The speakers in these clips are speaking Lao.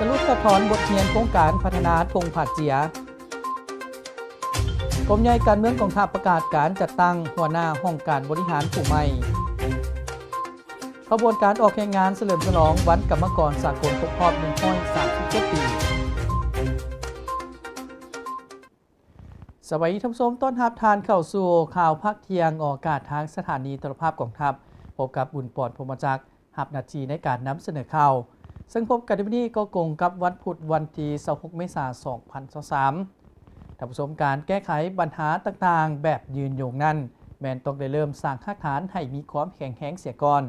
ຫຼຸດຖອດຖອນບົດຮຽນໂຄງການພັດທະນາທົ່ງພາເຈຍ. ກົມໃຫຍ່ການເມືອງກອງທັບປະກາດການຈັດຕັ້ງຫົວໜ້າຫ້ອງການບໍລິຫານຜູ້ໃໝ່. ຂະບວນການອອກແຮງງານສະເຫຼີມສະຫຼອງວັນກຳມະກອນສາກົນຄົບຮອບໜຶ່ງຮ້ອຍສາມສິບເຈັດປີ. ສະບາຍດີທ່ານຜູ້ຊົມ, ຕ້ອນຮັບທ່ານເຂົ້າສູ່ຂ່າວພາກທ່ຽງ ອອກອາກາດທາງສະຖານີໂທລະພາບກອງທັບ. ພົບກັບ ບຸນປອນ ພົມມະຈັກ ຮັບໜ້າທີ່ໃນການນຳສະເໜີຂ່າວ, ເຊິ່ງພົບກັນໃນມື້ນີ້ກໍກົງກັບວັນພຸດ ວັນທີຊາວຫົກ ເມສາ ສອງພັນຊາວສາມ. ທ່ານຜູ້ຊົມ, ການແກ້ໄຂບັນຫາຕ່າງໆແບບຍືນຍົງນັ້ນ ແມ່ນຕ້ອງໄດ້ເລີ່ມສ້າງຮາກຖານໃຫ້ມີຄວາມແຂງແຮງເສຍກ່ອນ,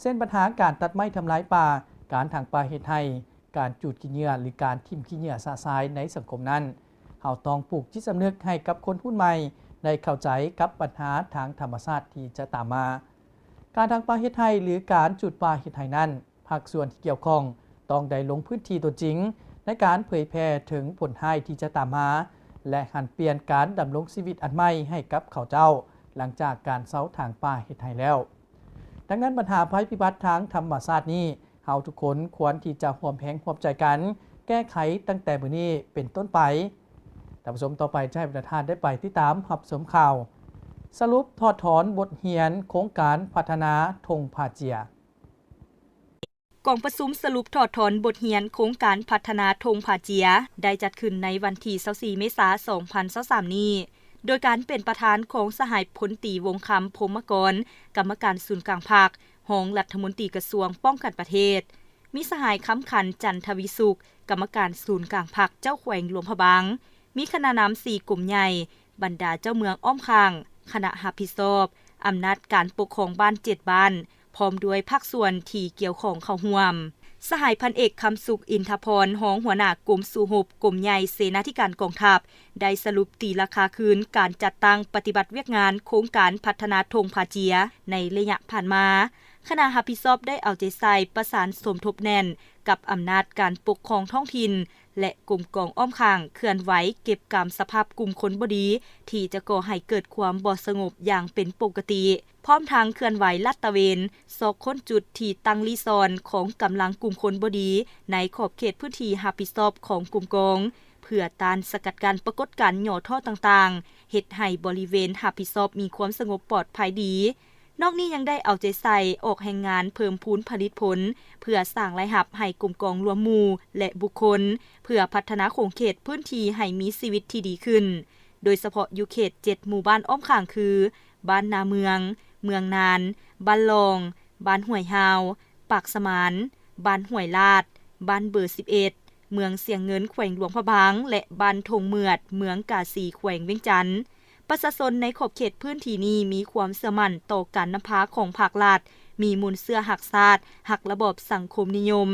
ເຊັ່ນ ບັນຫາການຕັດໄມ້ທຳລາຍປ່າ, ການຖາງປ່າເຮັດໄຮ່, ການຈູດຂີ້ເຫຍື້ອ ຫຼື ການຖິ້ມຂີ້ເຫຍື້ອຊະຊາຍໃນສັງຄົມນັ້ນ. ເຮົາຕ້ອງປູກຈິດສຳນຶກໃຫ້ກັບຄົນຮຸ່ນໃໝ່ໄດ້ເຂົ້າໃຈກັບບັນຫາທາງທຳມະຊາດທີ່ຈະຕາມມາ. ການຖາງປ່າເຮັດໄຮ່ ຫຼື ການຈູດປ່າເຮັດໄຮ່ນັ້ນ, ພາກສ່ວນທີ່ກ່ຽວຂ້ອງຕ້ອງໄດ້ລົງພື້ນທີ່ຕົວຈິງໃນການເຜີຍແຜ່ເຖິງຜົນຮ້າຍທີ່ຈະຕາມມາ ແລະ ຫັນປ່ຽນການດຳລົງຊີວິດອັນໃໝ່ໃຫ້ກັບເຂົາເຈົ້າ ຫຼັງຈາກການເຊົາຖາງປ່າເຮັດໄຮ່ແລ້ວ. ດັ່ງນັ້ນ, ບັນຫາໄພພິບັດທາງທຳມະຊາດນີ້ ເຮົາທຸກຄົນຄວນທີ່ຈະຮ່ວມແຮງຮ່ວມໃຈກັນແກ້ໄຂຕັ້ງແຕ່ມື້ນີ້ເປັນຕົ້ນໄປ. ທ່ານຜູ້ຊົມ, ຕໍ່ໄປຈະໃຫ້ບັນດາທ່ານໄດ້ໄປຕິດຕາມຮັບຊົມຂ່າວ ສະຫຼຸບຖອດຖອນບົດຮຽນໂຄງການພັດທະນາທົ່ງພາເຈຍ. ກອງປະຊຸມສະຫຼຸບຖອດຖອນບົດຮຽນໂຄງການພັດທະນາທົ່ງພາເຈຍ ໄດ້ຈັດຂຶ້ນໃນວັນທີຊາວສີ່ ເມສາ ສອງພັນຊາວສາມນີ້ ໂດຍການເປັນປະທານຂອງສະຫາຍ ພົນຕີ ວົງຄຳ ພົມມະກອນ ກຳມະການສູນກາງພັກ, ຮອງລັດຖະມົນຕີກະຊວງປ້ອງກັນປະເທດ, ມີສະຫາຍ ຄຳຂັນ ຈັນທະວີສຸກ ກຳມະການສູນກາງພັກ ເຈົ້າແຂວງຫຼວງພະບາງ, ມີຄະນະນຳສີ່ກົມໃຫຍ່, ບັນດາເຈົ້າເມືອງອ້ອມຂ້າງ, ຄະນະຮັບຜິດຊອບ, ອຳນາດການປົກຄອງບ້ານເຈັດບ້ານ, ພ້ອມດ້ວຍພາກສ່ວນທີ່ກ່ຽວຂ້ອງເຂົ້າຮ່ວມ. ສະຫາຍ ພັນເອກ ຄຳສຸກ ອິນທະພອນ ຮອງຫົວໜ້າກົມສູ້ຮົບ ກົມໃຫຍ່ເສນາທິການກອງທັບ ໄດ້ສະຫຼຸບຕີລາຄາຄືນການຈັດຕັ້ງປະຕິບັດວຽກງານໂຄງການພັດທະນາທົ່ງພາເຈຍໃນໄລຍະຜ່ານມາ. ຄະນະຮັບຜິດຊອບໄດ້ເອົາໃຈໃສ່ປະສານສົມທົບແໜ້ນກັບອຳນາດການປົກຄອງທ້ອງຖິ່ນ ແລະ ກົມກອງອ້ອມຂ້າງເຄື່ອນໄຫວເກັບກຳສະພາບກຸ່ມຄົນບໍ່ດີທີ່ຈະກໍ່ໃຫ້ເກີດຄວາມບໍ່ສະຫງົບຢ່າງເປັນປົກກະຕິ, ພ້ອມທັງເຄື່ອນໄຫວລາດຕະເວນ ຊອກຄົ້ນຈຸດທີ່ຕັ້ງລີ້ຊ່ອນຂອງກຳລັງກຸ່ມຄົນບໍ່ດີໃນຂອບເຂດພື້ນທີ່ຮັບຜິດຊອບຂອງກົມກອງ ເພື່ອຕ້ານສະກັດກັ້ນປາກົດການຫຍໍ້ທໍ້ຕ່າງໆ, ເຮັດໃຫ້ບໍລິເວນຮັບຜິດຊອບມີຄວາມສະຫງົບປອດໄພດີ. ນອກນີ້ຍັງໄດ້ເອົາໃຈໃສ່ອອກແຮງງານເພີ່ມພູນຜະລິດຜົນ ເພື່ອສ້າງລາຍຮັບໃຫ້ກົມກອງລວມໝູ່ ແລະ ບຸກຄົນ ເພື່ອພັດທະນາຂົງເຂດພື້ນທີ່ໃຫ້ມີຊີວິດທີ່ດີຂຶ້ນ, ໂດຍສະເພາະຢູ່ເຂດເຈັດໝູ່ບ້ານອ້ອມຂ້າງຄື ບ້ານນາເມືອງ, ເມືອງນານ, ບ້ານລ່ອງ, ບ້ານຫ້ວຍຮາວ, ປາກສະໝານ, ບ້ານຫ້ວຍລາດ, ບ້ານເບີສິບເອັດ, ເມືອງຊຽງເງິນ ແຂວງຫຼວງພະບາງ ແລະ ບ້ານທົ່ງເໝືອດ ເມືອງກາສີ ແຂວງວຽງຈັນ. ປະຊາຊົນໃນຂອບເຂດພື້ນທີ່ນີ້ມີຄວາມເຊື່ອໝັ້ນຕໍ່ການນຳພາຂອງພາກລັດ, ມີມູນເຊື້ອຮັກຊາດ, ຮັກລະບອບສັງຄົມນິຍົມ,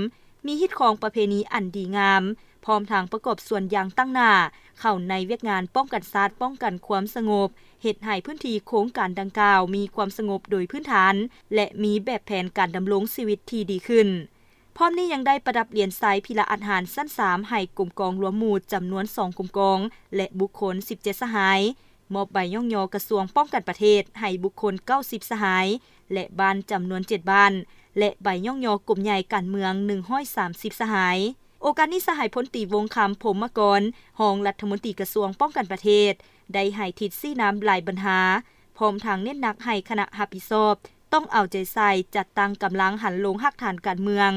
ມີຮີດຄອງປະເພນີອັນດີງາມ, ພ້ອມທັງປະກອບສ່ວນຢ່າງຕັ້ງໜ້າເຂົ້າໃນວຽກງານປ້ອງກັນຊາດ, ປ້ອງກັນຄວາມສະຫງົບ, ເຮັດໃຫ້ພື້ນທີ່ໂຄງການດັ່ງກ່າວມີຄວາມສະຫງົບໂດຍພື້ນຖານ ແລະ ມີແບບແຜນການດຳລົງຊີວິດທີ່ດີຂຶ້ນ. ພ້ອມນີ້ຍັງໄດ້ປະດັບລຽນໄຊພິລະອາດຫານຊັ້ນສາມໃຫ້ກົມກອງລວມໝູ່ຈຳນວນສອງກົມກອງ ແລະ ບຸກຄົນສິບເຈັດສະຫາຍ, ມອບໃບຍ້ອງຍໍກະຊວງປ້ອງກັນປະເທດໃຫ້ບຸກຄົນເກົ້າສິບສະຫາຍ ແລະ ບ້ານຈຳນວນເຈັດບ້ານ ແລະ ໃບຍ້ອງຍໍກົມໃຫຍ່ການເມືອງໜຶ່ງຮ້ອຍສາມສິບສະຫາຍ. ໂອກາດນີ້ ສະຫາຍ ພົນຕີ ວົງຄຳ ພົມມະກອນ ຮອງລັດຖະມົນຕີກະຊວງປ້ອງກັນປະເທດ ໄດ້ໃຫ້ທິດຊີ້ນຳຫຼາຍບັນຫາ, ພ້ອມທັງເນັ້ນໜັກໃຫ້ຄະນະຮັບຜິດຊອບ ຕ້ອງເອົາໃຈໃສ່ຈັດຕັ້ງກຳລັງຫັນລົງຮາກຖານການເມືອງ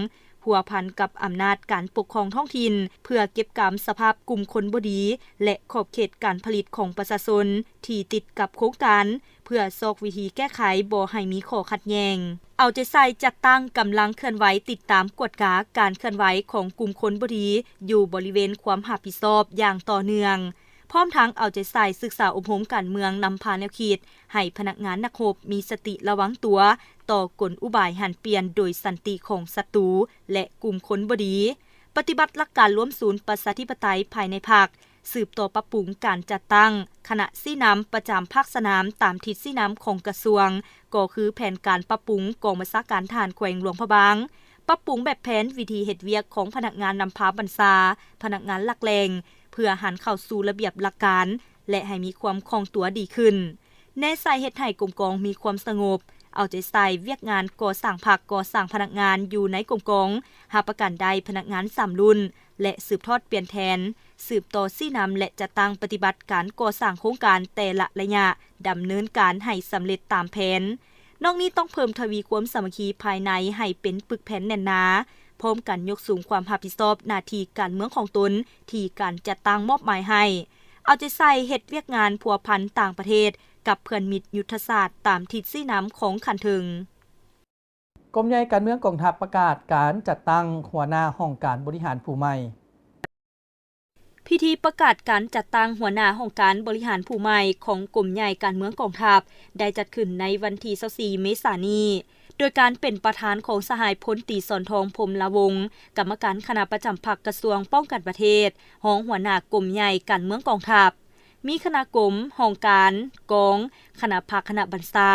ພົວພັນກັບອຳນາດການປົກຄອງທ້ອງຖິ່ນ ເພື່ອເກັບກຳສະພາບກຸ່ມຄົນບໍ່ດີ ແລະ ຂອບເຂດການຜະລິດຂອງປະຊາຊົນທີ່ຕິດກັບໂຄງການ ເພື່ອຊອກວິທີແກ້ໄຂບໍ່ໃຫ້ມີຂໍ້ຂັດແຍ່ງ. ເອົາໃຈໃສ່ຈັດຕັ້ງກຳລັງເຄື່ອນໄຫວຕິດຕາມກວດກາການເຄື່ອນໄຫວຂອງກຸ່ມຄົນບໍ່ດີຢູ່ບໍລິເວນຄວາມຮັບຜິດຊອບຢ່າງຕໍ່ເນື່ອງ. ພ້ອມທັງເອົາໃຈໃສ່ສຶກສາອົບຮົມການເມືອງນຳພາແນວຄິດ ໃຫ້ພະນັກງານນັກຮົບມີສະຕິລະວັງຕົວຕໍ່ກົນອຸບາຍຫັນປ່ຽນໂດຍສັນຕິຂອງສັດຕູ ແລະ ກຸ່ມຄົນບໍ່ດີ, ປະຕິບັດຫຼັກການລວມສູນປະຊາທິປະໄຕພາຍໃນພັກ, ສືບຕໍ່ປັບປຸງການຈັດຕັ້ງຄະນະຊີ້ນຳປະຈຳພາກສະໜາມຕາມທິດຊີ້ນຳຂອງກະຊວງ, ກໍຄືແຜນການປັບປຸງກອງບັນຊາການທະຫານແຂວງຫຼວງພະບາງ, ປັບປຸງແບບແຜນວິທີເຮັດວຽກຂອງພະນັກງານນຳພາບັນຊາ, ພະນັກງານຫຼັກແຫຼ່ງ ເພື່ອຫັນເຂົ້າສູ່ລະບຽບຫຼັກການ ແລະ ໃຫ້ມີຄວາມຄ່ອງຕົວດີຂຶ້ນ. ແນໃສ່ເຮັດໃຫ້ກົມກອງມີຄວາມສະຫງົບ, ເອົາໃຈໃສ່ວຽກງານກໍ່ສ້າງພັກ, ກໍ່ສ້າງພະນັກງານຢູ່ໃນກົມກອງ, ຮັບປະກັນໄດ້ພະນັກງານສາມລຸ້ນ ແລະ ສືບທອດປ່ຽນແທນ, ສືບຕໍ່ຊີ້ນຳ ແລະ ຈັດຕັ້ງປະຕິບັດການກໍ່ສ້າງໂຄງການແຕ່ລະໄລຍະ, ດຳເນີນການໃຫ້ສຳເລັດຕາມແຜນ. ນອກນີ້ຕ້ອງເພີ່ມທະວີຄວາມສາມັກຄີພາຍໃນໃຫ້ເປັນປຶກແຜ່ນແໜ້ນໜາ, ພ້ອມກັນຍົກສູງຄວາມຮັບຜິດຊອບໜ້າທີ່ການເມືອງຂອງຕົນທີ່ການຈັດຕັ້ງມອບໝາຍໃຫ້, ເອົາໃຈໃສ່ເຮັດວຽກງານພົວພັນຕ່າງປະເທດກັບເພື່ອນມິດຍຸດທະສາດຕາມທິດຊີ້ນຳຂອງຂັ້ນເທິງ. ກົມໃຫຍ່ການເມືອງກອງທັບປະກາດການຈັດຕັ້ງຫົວໜ້າຫ້ອງການບໍລິຫານຜູ້ໃໝ່. ພິທີປະກາດການຈັດຕັ້ງຫົວໜ້າຫ້ອງການບໍລິຫານຜູ້ໃໝ່ຂອງກົມໃຫຍ່ການເມືອງກອງທັບ ໄດ້ຈັດຂຶ້ນໃນວັນທີຊາວສີ່ເມສານີ້ ໂດຍການເປັນປະທານຂອງສະຫາຍພົນຕີ ສອນທອງ ພົມລາວົງ ກຳມະການຄະນະປະຈຳພັກກະຊວງປ້ອງກັນປະເທດ, ຮອງຫົວໜ້າກົມໃຫຍ່ການເມືອງກອງທັບ, ມີຄະນະກົມ, ຫ້ອງການ, ກອງ, ຄະນະພັກ, ຄະນະບັນຊາ,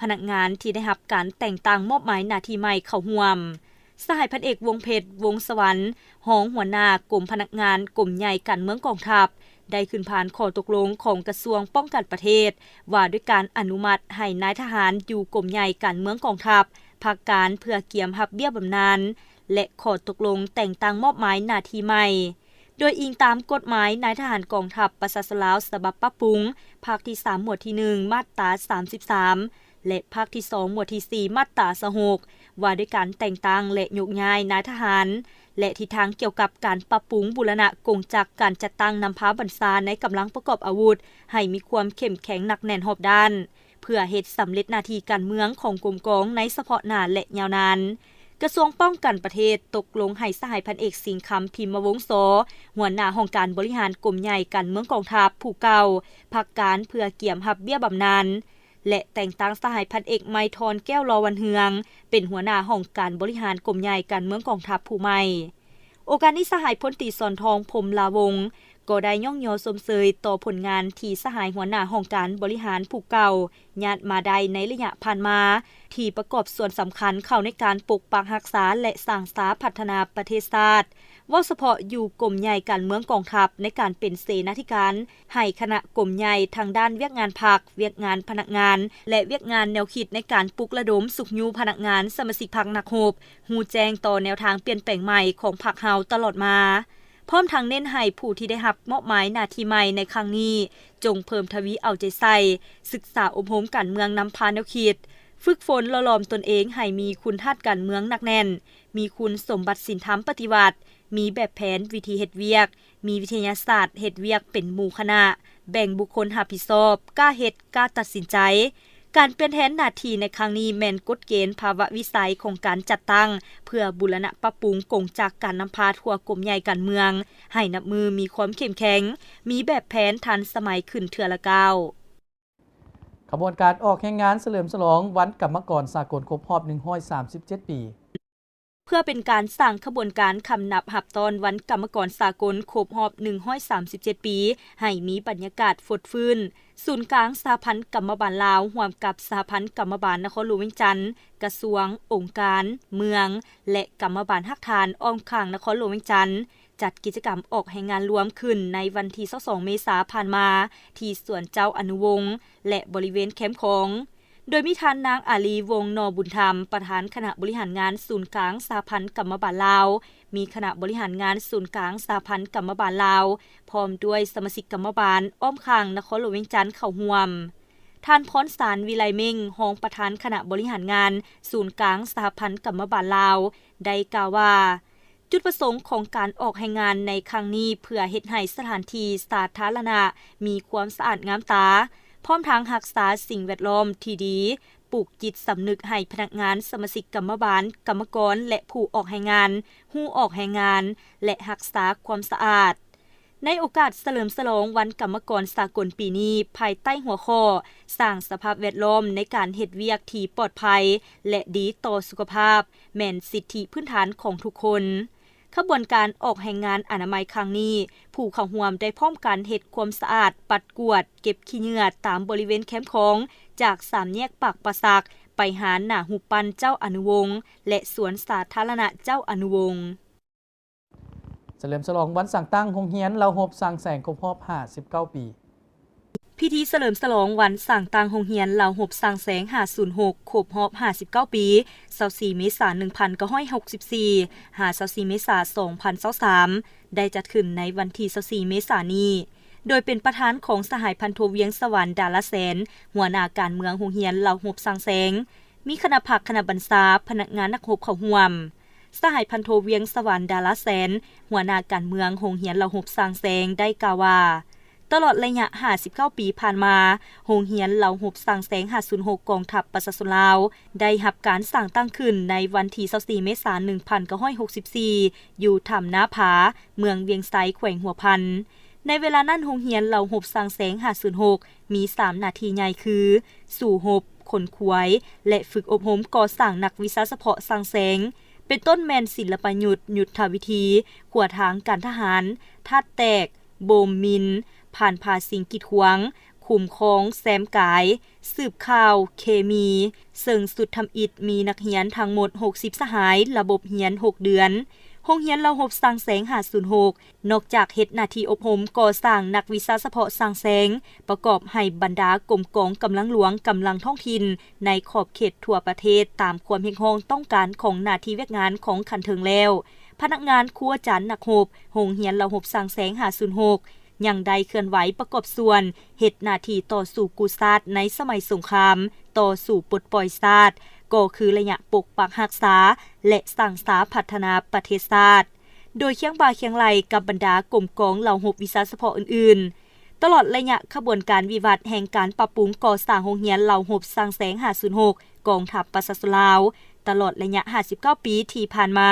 ພະນັກງານທີ່ໄດ້ຮັບການແຕ່ງຕັ້ງມອບໝາຍໜ້າທີ່ໃໝ່ເຂົ້າຮ່ວມ. ສະຫາຍພັນເອກ ວົງເພັດ ວົງສະຫວັນ ຮອງຫົວໜ້າກົມພະນັກງານກົມໃຫຍ່ການເມືອງກອງທັບ ໄດ້ຂຶ້ນຜ່ານຂໍ້ຕົກລົງຂອງກະຊວງປ້ອງກັນປະເທດ ວ່າດ້ວຍການອະນຸມັດໃຫ້ນາຍທະຫານຢູ່ກົມໃຫຍ່ການເມືອງກອງທັບ ພັກການເພື່ອກຽມຮັບເບ້ຍບຳນານ ແລະ ຂໍ້ຕົກລົງແຕ່ງຕັ້ງມອບໝາຍໜ້າທີ່ໃໝ່. ໂດຍອີງຕາມກົດໝາຍນາຍທະຫານກອງທັບປະຊາຊົນລາວ ສະບັບປັບປຸງ ພາກທີສາມ ໝວດທີໜຶ່ງ ມາດຕາສາມສິບສາມ ແລະ ພາກທີສອງ ໝວດທີສີ່ ມາດຕາຊາວຫົກ ວ່າດ້ວຍການແຕ່ງຕັ້ງ ແລະ ຍົກຍ້າຍນາຍທະຫານ ແລະ ທິດທາງກ່ຽວກັບການປັບປຸງບູລະນະກົງຈັກການຈັດຕັ້ງນຳພາບັນຊາໃນກຳລັງປະກອບອາວຸດ ໃຫ້ມີຄວາມເຂັ້ມແຂງໜັກແໜ້ນຮອບດ້ານ ເພື່ອເຮັດສຳເລັດໜ້າທີ່ການເມືອງຂອງກົມກອງໃນສະເພາະໜ້າ ແລະ ຍາວນານ. ກະຊວງປ້ອງກັນປະເທດຕົກລົງໃຫ້ສະຫາຍພັນເອກ ສິງຄຳ ພິມມະວົງ ສ ຫົວໜ້າຫ້ອງການບໍລິຫານກົມໃຫຍ່ການເມືອງກອງທັບຜູ້ເກົ່າ ພັກການເພື່ອກຽມຮັບເບ້ຍບຳນານ ແລະ ແຕ່ງຕັ້ງສະຫາຍພັນເອກ ໄມທອນ ແກ້ວລໍວັນເຮືອງ ເປັນຫົວໜ້າຫ້ອງການບໍລິຫານກົມໃຫຍ່ການເມືອງກອງທັບຜູ້ໃໝ່. ໂອກາດນີ້ ສະຫາຍພົນຕີ ສອນທອງ ພົມລາວົງ ກໍໄດ້ຍ້ອງຍໍຊົມເຊີຍຕໍ່ຜົນງານທີ່ສະຫາຍຫົວໜ້າຫ້ອງການບໍລິຫານຜູ້ເກົ່າຍາດມາໄດ້ໃນໄລຍະຜ່ານມາ ທີ່ປະກອບສ່ວນສຳຄັນເຂົ້າໃນການປົກປັກຮັກສາ ແລະ ສ້າງສາພັດທະນາປະເທດຊາດ. ເວົ້າສະເພາະຢູ່ກົມໃຫຍ່ການເມືອງກອງທັບ ໃນການເປັນເສນາທິການໃຫ້ຄະນະກົມໃຫຍ່ທາງດ້ານວຽກງານພັກ, ວຽກງານພະນັກງານ ແລະ ວຽກງານແນວຄິດໃນການປຸກລະດົມຊຸກຍູ້ພະນັກງານສະມາຊິກພັກນັກຮົບ ຮູ້ແຈ້ງຕໍ່ແນວທາງປ່ຽນແປງໃໝ່ຂອງພັກເຮົາຕະຫຼອດມາ, ພ້ອມທັງເນັ້ນໃຫ້ຜູ້ທີ່ໄດ້ຮັບມອບໝາຍໜ້າທີ່ໃໝ່ໃນຄັ້ງນີ້ ຈົ່ງເພີ່ມທະວີເອົາໃຈໃສ່ສຶກສາອົບຮົມການເມືອງນຳພາແນວຄິດ, ຝຶກຝົນຫຼໍ່ຫຼອມຕົນເອງໃຫ້ມີຄຸນທາດການເມືອງໜັກແໜ້ນ, ມີຄຸນສົມບັດສິນທຳປະຕິວັດ, ມີແບບແຜນວິທີເຮັດວຽກ, ມີວິທະຍາສາດເຮັດວຽກເປັນໝູ່ຄະນະ, ແບ່ງບຸກຄົນຮັບຜິດຊອບ, ກ້າເຮັດ, ກ້າຕັດສິນໃຈ. ການປ່ຽນແທນໜ້າທີ່ໃນຄັ້ງນີ້ແມ່ນກົດເກນພາວະວິໄສຂອງການຈັດຕັ້ງ ເພື່ອບູລະນະປັບປຸງກົງຈັກການນຳພາທົ່ວກົມໃຫຍ່ການເມືອງ ໃຫ້ນັບມື້ມີຄວາມເຂັ້ມແຂງ, ມີແບບແຜນທັນສະໄໝຂຶ້ນເທື່ອລະກ້າວ. ຂະບວນການອອກແຮງງານສະເຫຼີມສະຫຼອງວັນກຳມະກອນສາກົນຄົບຮອບໜຶ່ງຮ້ອຍສາມສິບເຈັດປີ. ເພື່ອເປັນການສ້າງຂະບວນການຄຳນັບຮັບຕ້ອນວັນກຳມະກອນສາກົນຄົບຮອບໜຶ່ງຮ້ອຍສາມສິບເຈັດປີ ໃຫ້ມີບັນຍາກາດຟົດຟື້ນ, ສູນກາງສະຫະພັນກຳມະບານລາວ ຮ່ວມກັບສະຫະພັນກຳມະບານນະຄອນຫຼວງວຽງຈັນ, ກະຊວງ, ອົງການ, ເມືອງ ແລະ ກຳມະບານຮາກຖານອ້ອມຂ້າງນະຄອນຫຼວງວຽງຈັນ ຈັດກິດຈະກຳອອກແຮງງານລວມຂຶ້ນໃນວັນທີຊາວສອງເມສາຜ່ານມາ ທີ່ສວນເຈົ້າອະນຸວົງ ແລະ ບໍລິເວນແຄມຂອງ, ໂດຍມີທ່ານນາງ ອາລີ ວົງໜໍບຸນທຳ ປະທານຄະນະບໍລິຫານງານສູນກາງສະຫະພັນກຳມະບານລາວ, ມີຄະນະບໍລິຫານງານສູນກາງສະຫະພັນກຳມະບານລາວ ພ້ອມດ້ວຍສະມາຊິກກຳມະບານອ້ອມຂ້າງນະຄອນຫຼວງວຽງຈັນເຂົ້າຮ່ວມ. ທ່ານ ພອນສານ ວິໄລເມັ່ງ ຮອງປະທານຄະນະບໍລິຫານງານສູນກາງສະຫະພັນກຳມະບານລາວ ໄດ້ກ່າວວ່າ, ຈຸດປະສົງຂອງການອອກແຮງງານໃນຄັ້ງນີ້ ເພື່ອເຮັດໃຫ້ສະຖານທີ່ສາທາລະນະມີຄວາມສະອາດງາມຕາ, ພ້ອມທັງຮັກສາສິ່ງແວດລ້ອມທີ່ດີ, ປູກຈິດສຳນຶກໃຫ້ພະນັກງານ, ສະມາຊິກກຳມະບານ, ກຳມະກອນ ແລະ ຜູ້ອອກແຮງງານ ຮູ້ອອກແຮງງານ ແລະ ຮັກສາຄວາມສະອາດ. ໃນໂອກາດສະເຫຼີມສະຫຼອງວັນກຳມະກອນສາກົນປີນີ້, ພາຍໃຕ້ຫົວຂໍ້ ສ້າງສະພາບແວດລ້ອມໃນການເຮັດວຽກທີ່ປອດໄພ ແລະ ດີຕໍ່ສຸຂະພາບ ແມ່ນສິດທິພື້ນຖານຂອງທຸກຄົນ. ຂະບວນການອອກແຮງງານອະນາໄມຄັ້ງນີ້, ຜູ້ເຂົ້າຮ່ວມໄດ້ພ້ອມກັນເຮັດຄວາມສະອາດ, ປັດກວາດ, ເກັບຂີ້ເຫຍື້ອຕາມບໍລິເວນແຄມຂອງ, ຈາກສາມແຍກປາກປ່າສັກ ໄປຫາໜ້າຮູບປັ້ນເຈົ້າອະນຸວົງ ແລະ ສວນສາທາລະນະເຈົ້າອະນຸວົງ. ສະເຫຼີມສະຫຼອງວັນສ້າງຕັ້ງໂຮງຮຽນລາວຮົບຊ່າງແສງຄົບຮອບຫ້າສິບເກົ້າປີ. ພິ ພິທີສະເຫຼີມສະຫຼອງວັນສ້າງຕັ້ງໂຮງຮຽນລາວຮົບສ້າງແຊງຫ້າສູນຫົກ ຄົບຮອບຫ້າສິບເກົ້າປີ, ຊາວສີ່ເມສາໜຶ່ງພັນເກົ້າຮ້ອຍຫົກສິບສີ່ ຫາ ຊາວສີ່ເມສາສອງພັນຊາວສາມ ໄດ້ຈັດຂຶ້ນໃນວັນທີຊາວສີ່ເມສານີ້ ໂດຍເປັນປະທານຂອງສະຫາຍພັນໂທ ວຽງສະຫວັນ ດາລາແສນ, ຫົວໜ້າການເມືອງໂຮງຮຽນລາວຮົບສ້າງແຊງ, ມີຄະນະພັກ, ຄະນະບັນຊາ, ພະນັກງານນັກຮົບເຂົ້າຮ່ວມ. ສະຫາຍພັນໂທ ວຽງສະຫວັນ ດາລາແສນ, ຫົວໜ້າການເມືອງໂຮງຮຽນລາວຮົບສ້າງແຊງ ໄດ້ກ່າວວ່າ, ຕະຫຼອດໄລຍະຫ້າສິບເກົ້າປີຜ່ານມາ, ໂຮງຮຽນລາວຮົບສ້າງແຊງຫ້າສູນຫົກ ກອງທັບປະຊາຊົນລາວ ໄດ້ຮັບການສ້າງຕັ້ງຂຶ້ນໃນວັນທີຊາວສີ່ເມສາໜຶ່ງພັນເກົ້າຮ້ອຍຫົກສິບສີ່ ຢູ່ຖ້ຳນາຜາ, ເມືອງວຽງໄຊ, ແຂວງຫົວພັນ. ໃນເວລານັ້ນ, ໂຮງຮຽນລາວຮົບສ້າງແຊງຫ້າສູນຫົກ ມີສາມໜ້າທີ່ໃຫຍ່ຄື ສູ້ຮົບ, ຂົນຂວາຍ ແລະ ຝຶກອົບຮົມກໍ່ສ້າງນັກວິຊາສະເພາະສ້າງແຊງ, ເປັນຕົ້ນແມ່ນສິນລະປະຍຸດ, ຍຸດທະວິທີ, ຂົວທາງການທະຫານ, ທາດແຕກ, ໂບມມິນ, ຜ່ານຜ່າສິ່ງກີດຂວາງ, ຄຸ້ມຄອງ, ແຊມກາຍ, ສືບຂ່າວ, ເຄມີ, ເຊິ່ງຊຸດທຳອິດມີນັກຮຽນທັງໝົດຫົກສິບສະຫາຍ, ລະບົບຮຽນຫົກເດືອນ. ໂຮງຮຽນລາວຮົບສ້າງແຊງຫ້າສູນຫົກ ນອກຈາກເຮັດໜ້າທີ່ອົບຮົມກໍ່ສ້າງນັກວິຊາສະເພາະສ້າງແຊງ, ປະກອບໃຫ້ບັນດາກົມກອງກຳລັງຫຼວງ, ກຳລັງທ້ອງຖິ່ນ ໃນຂອບເຂດທົ່ວປະເທດຕາມຄວາມຮຽກຮ້ອງຕ້ອງການຂອງໜ້າທີ່ວຽກງານຂອງຂັ້ນເທິງແລ້ວ, ພະນັກງານ, ຄູອາຈານ, ນັກຮົບ ໂຮງຮຽນລາວຮົບສ້າງແຊງຫ້າສູນຫົກ ຍັງໄດ້ເຄື່ອນໄຫວປະກອບສ່ວນເຮັດໜ້າທີ່ຕໍ່ສູ້ກູ້ຊາດໃນສະໄໝສົງຄາມ, ຕໍ່ສູ້ປົດປ່ອຍຊາດ, ກໍຄືໄລຍະປົກປັກຮັກສາ ແລະ ສ້າງສາພັດທະນາປະເທດຊາດ, ໂດຍຄຽງບ່າຄຽງໄຫຼ່ກັບບັນດາກົມກອງເຫຼົ່າຮົບວິຊາສະເພາະອື່ນໆ. ຕະຫຼອດໄລຍະຂະບວນການວິວັດແຫ່ງການປັບປຸງກໍ່ສ້າງໂຮງຮຽນເຫຼົ່າຮົບສ້າງແຊງຫ້າສູນຫົກ ກອງທັບປະຊາຊົນລາວ, ຕະຫຼອດໄລຍະຫ້າສິບເກົ້າປີທີ່ຜ່ານມາ,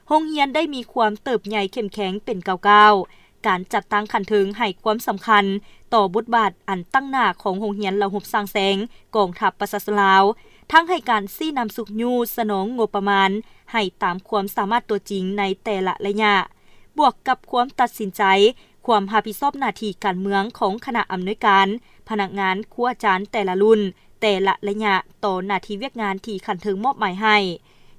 ໂຮງຮຽນໄດ້ມີຄວາມເຕີບໃຫຍ່ເຂັ້ມແຂງເປັນກ້າວໆ. ການຈັດຕັ້ງຂັ້ນເທິງໃຫ້ຄວາມສຳຄັນຕໍ່ບົດບາດອັນຕັ້ງໜ້າຂອງໂຮງຮຽນເຫຼົ່າຮົບສ້າງແຊງກອງທັບປະຊາຊົນລາວ, ທັງໃຫ້ການຊີ້ນຳຊຸກຍູ້ສະໜອງງົບປະມານໃຫ້ຕາມຄວາມສາມາດຕົວຈິງໃນແຕ່ລະໄລຍະ, ບວກກັບຄວາມຕັດສິນໃຈ, ຄວາມຮັບຜິດຊອບໜ້າທີ່ການເມືອງຂອງຄະນະອຳນວຍການ, ພະນັກງານ, ຄູອາຈານແຕ່ລະລຸ້ນ, ແຕ່ລະໄລຍະຕໍ່ໜ້າທີ່ວຽກງານທີ່ຂັ້ນເທິງມອບໝາຍໃຫ້,